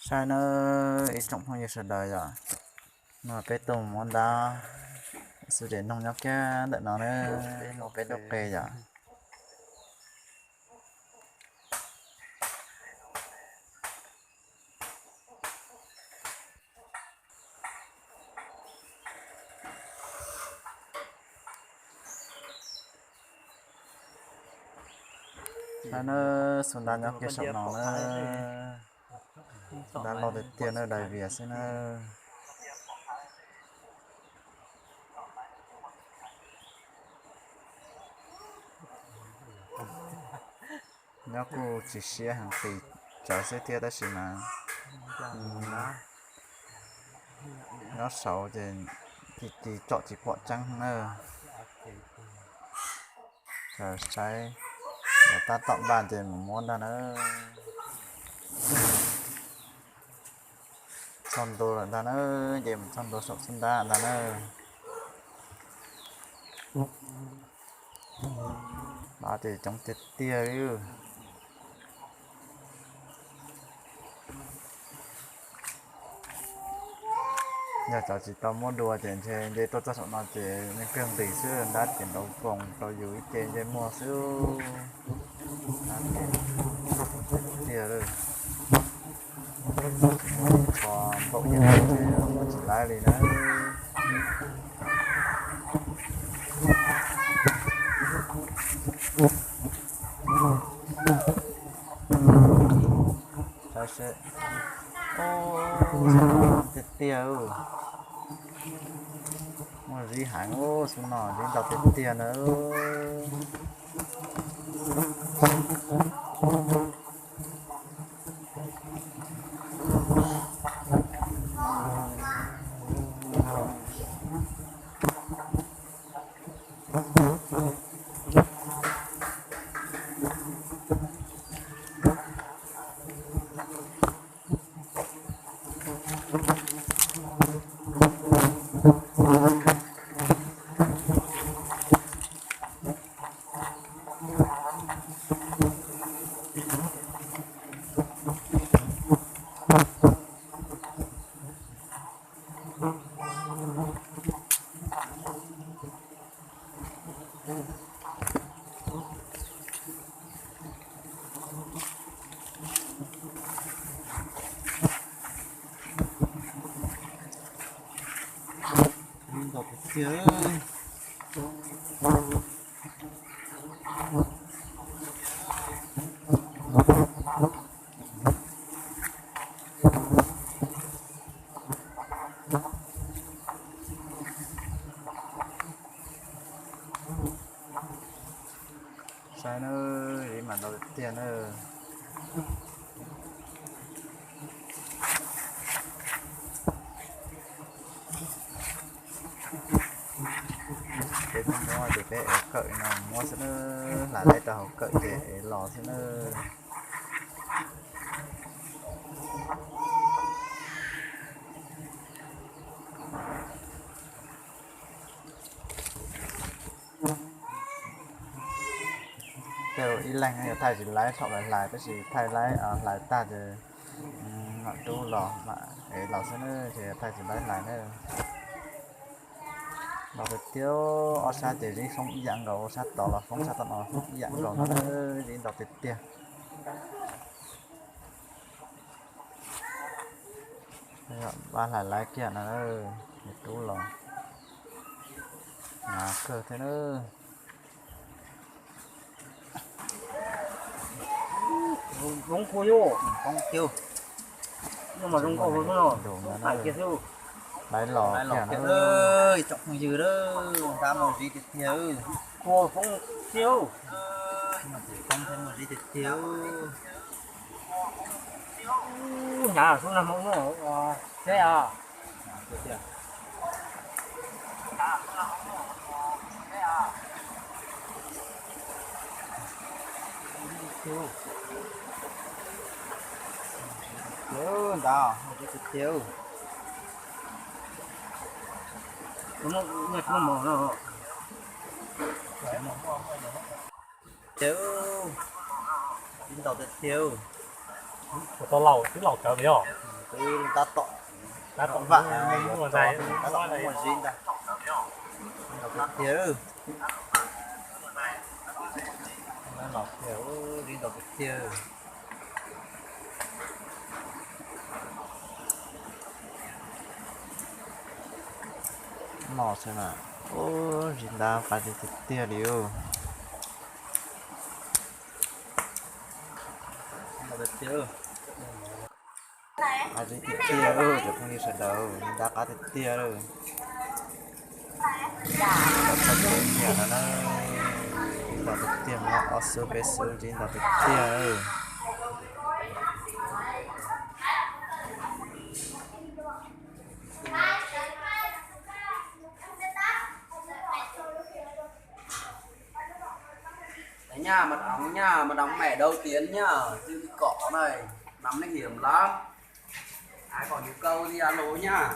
Saib nawb ib tsoom phooj ywg sawv daws yom, no peb tuaj muab ntab xwb ces noog nyob kiag ntawm no na, peb lub qe yom. Saib nawb, xub ntab nyob kiag saum no na. Ntab loj tiag tiag na, dai vias xwb na. Nyob kuj tsis siab heev, qis tsawv xwb thiab tab sis mas nyob saud ces ci ci tsom tsis pom tseeb na. Saib, tab tom npaj ces mus muab ntag na. Txog ntua lawm ntag na, ces mus txog ntua saum xub ntab ntag na. Ntab ces coob tiag tiag li. Yog cov tsis tau muab dua ces ntshe nce tuaj txog saum no ces yeej kawg nqis xwb, ntab ces nrov voos rau yus ib ce ntsej muag xwb. Ntab ces tiag lawm, tsis muaj ib qho npaum ces muab tsis laib li na. Saib seb, tiag tiag, muaj zib heev xwb no, zib ntau tiag tiag na. Ntau tiag tiag. Saib nawb, zib mas ntau tiag tiag nawb. Peb muab ces peb ev kawm no muab xwb nawb, hlais laib rau hauv kawm ces ev los xwb nawb. Tej ib leeg yog thaij tsis laib thaum hlais hlais, tab sis thaij laib hlais tag ces mam rub los mam ev los xwb nawb, ces thaij tsis laib hlais nawb. Ntau tiag tiag, ob sab ces zib foob ib yam nkaus, sab tod los foob, sab tom no foob ib yam nkaus no, zib ntau tiag tiag. Pab hlais laib kiag no, rub los hnyav kawg thiab nawb. Zoo nkauj, zoo nkauj, zoo nkauj, zoo nkauj. Laib los kiag, tsoom phooj ywg, ntab muaj zib tiag tiag. Kua foob tiag, foob thiab muaj zib tiag tiag. Hnyav xwb na, hmoob no seb os. Ntab, tiag tiag. Tiag, ib ntau tiag tiag. Ua tau laus twb laus kawg li os. Twb tab tom, tab tom vam, tab tom muaj zib ntag. Laus tiag tiag. Laus tiag, zib ntau tiag tiag. No xwb na. Ub, zib ntab qab tiag tiag li. Qab tiag tiag, cov phooj ywg sawv daws, zib ntab qab tiag tiag. Txog kev nyiam no na, zib ntau tiag tiag, ob xub peb xub zib ntau tiag tiag. Nyaj mas đóng, nyaj mas đóng mẹ đầu tiên nhá, chứ cái cỏ này nắm nó hiểm lắm. Ai có nhu cầu gì alo nhá.